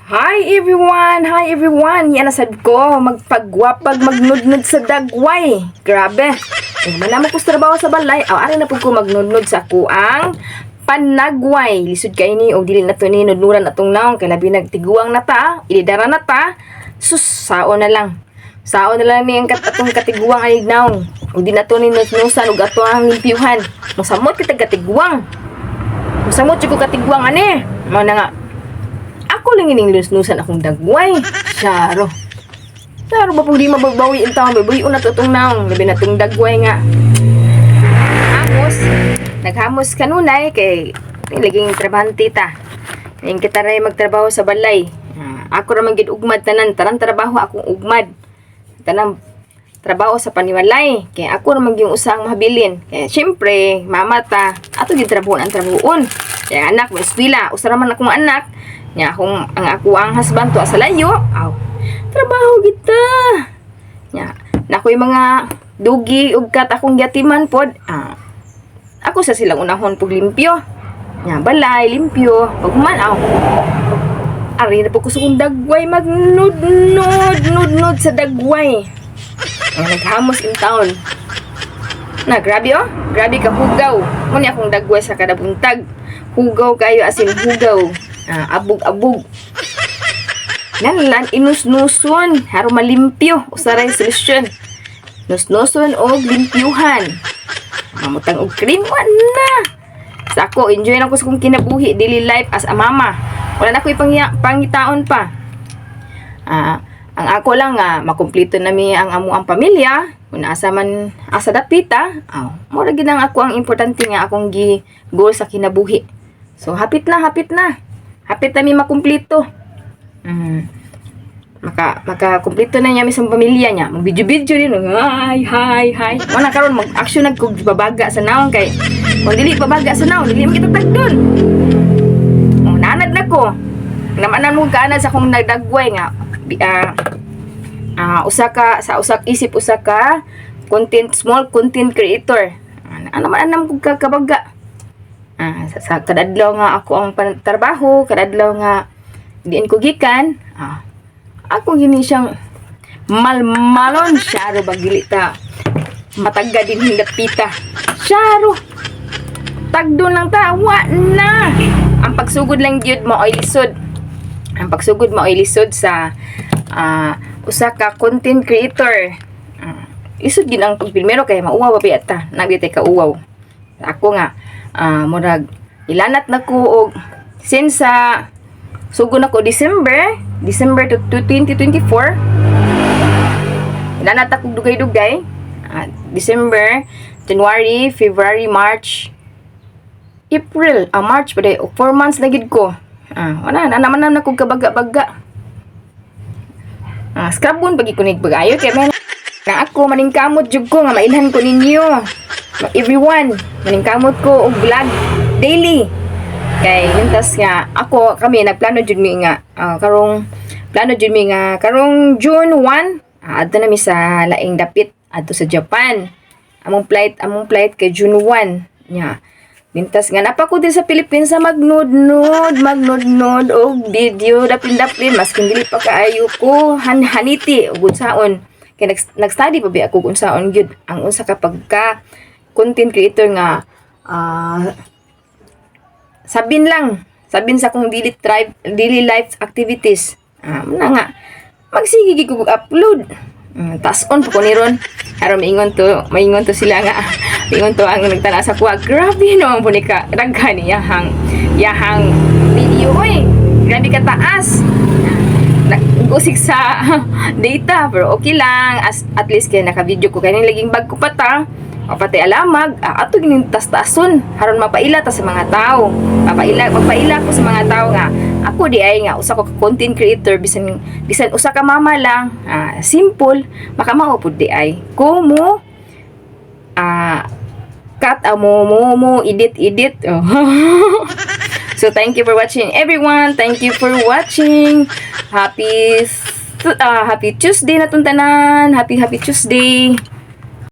Hi everyone! Hi everyone! Yan na sad ko, magpagwapag magnudnud sa dagway. Grabe! Eh, manamo ko sa trabaho sa balay. Aw, ari na pud ko magnudnud sa akuang panagway. Lisod kay ni og dili na to ni nudnuran atong naong kay labi nagtiguang na ta, ilidara na ta. Sus, sao na lang. Sao na lang ni ang atong katiguang anig naong. Ug di na to ni nusnusan ug ato ang limpyuhan. Mosamot kita katiguang. Mosamot jud ko katiguang ani. Mao na nga ako lang ining lusnusan akong dagway. Syaro. Syaro ba pong di mababawi ang taon? Babawi na to itong naong. Labi na itong dagway nga. Hamos. Naghamos kanunay kay laging trabahante ta. Ngayon kita rin magtrabaho sa balay. Ah, ako ra man gid ugmad tanan. Tanan trabaho akong ugmad. Tanan trabaho sa panimalay. Kaya ako ra man gyud usang mahabilin. Kaya syempre, mama ta, ato gid trabaho ang trabahoon. Kaya anak mo eskwela, usa ra man akong anak. Nya akong ang ako ang husband to sa layo. Aw. Trabaho kita. Nya, nakoy mga dugi ug kat akong giatiman pod. Ah, ako sa silang unahon pug limpyo. Nya, balay limpyo. Pag human aw. Ari na po ko sa kong dagway magnudnud nudnud sa dagway. Ang naghamos in town. Na, grabe oh. Grabe ka hugaw. Muna akong dagway sa kada buntag. Hugaw kayo, as in hugaw. Ah, abog-abog. Nanlan inusnuson. Haro malimpyo. Usaray solusyon. Nusnuson og limpyuhan. Mamutang og cream. Wala. Sa ako, enjoy na ko sa kong kinabuhi. Daily life as a mama. Wala na ko ipangitaon pa. Ah, ang ako lang nga makumpleto na mi ang amo ang pamilya kung asa man asa dapita, aw, mura gid ang ako ang importante nga akong gi goal sa kinabuhi. So hapit na, hapit na, hapit na mi makumpleto. Maka maka kumpleto na niya mismo pamilya niya. Mag video video din. Hi, hi, hi. Mo na karon mag action nag kog babaga sa naong kay kung dili babaga sa naong, dili man kita tagdon. Oh, nanad na ko. Namanan mo kaanad sa akong nagdagway nga usa ka sa usa isip usa ka content, small content creator. Ah, ano man anam kog kakabaga. Ah, sa kadadlaw nga ako ang trabaho, kadadlaw nga diin ko gikan, ah, ako gini siyang malmalon, syaro bag dili ta matagga din hindapita. Syaro. Tagdo lang ta, wa na. Ang pagsugod lang gyud mo ay lisod. Ang pagsugod mo ay lisod sa usa ka content creator. Ah, lisod gid ang pagpilmero kay mauwaw pa ta. Nagitay ka uwaw. Ako nga murag ilanat na ko og since sa sugod na ko December, December to 2024. Ilanat ako dugay-dugay. Ah, December, January, February, March, April, ah, March pa 4 months na gid ko. Ah, wala na naman na ko kabaga-baga. Ah, scrub pagi ko bagayo kay may na ako maningkamot jud ko nga mailhan ko ninyo. Everyone, maningkamot ko og vlog daily. Kay mintas nga ako kami nagplano jud mi nga karong plano jud mi nga karong June 1, adto na mi sa laing dapit, adto sa Japan. Among flight kay June 1. Nya. Mintas nga napa ko din sa Pilipinas sa magnudnud, magnudnud og video dapin-dapin maskin dili pa kaayo ko haniti ug unsaon. Kay nag-study pa bi ako kung unsaon gyud ang unsa ka pagka content creator nga sabin lang, sabin sa akong daily tribe, daily life activities. Ah, muna nga magsige gid ko upload. Tas on pa ko ni ron. Aron maingon to sila nga, maingon to ang nagtana sa kuha. Grabe no ang punika, daghan niya hang yahang video oy. Grabe ka taas. Nag-usik sa data pero okay lang, as at least kay naka-video ko kay laging bag ko pa ta o pati alamag, ato gining tas-tason haron mapaila ta sa mga tao, mapaila, magpaila ko sa mga tao nga ako di ay nga usa ko ka content creator, bisan bisan usa ka mama lang, simple makamao pud di ay ko mo cut mo edit edit, oh. So thank you for watching, everyone. Thank you for watching. Happy happy Tuesday na tanan. Happy happy Tuesday.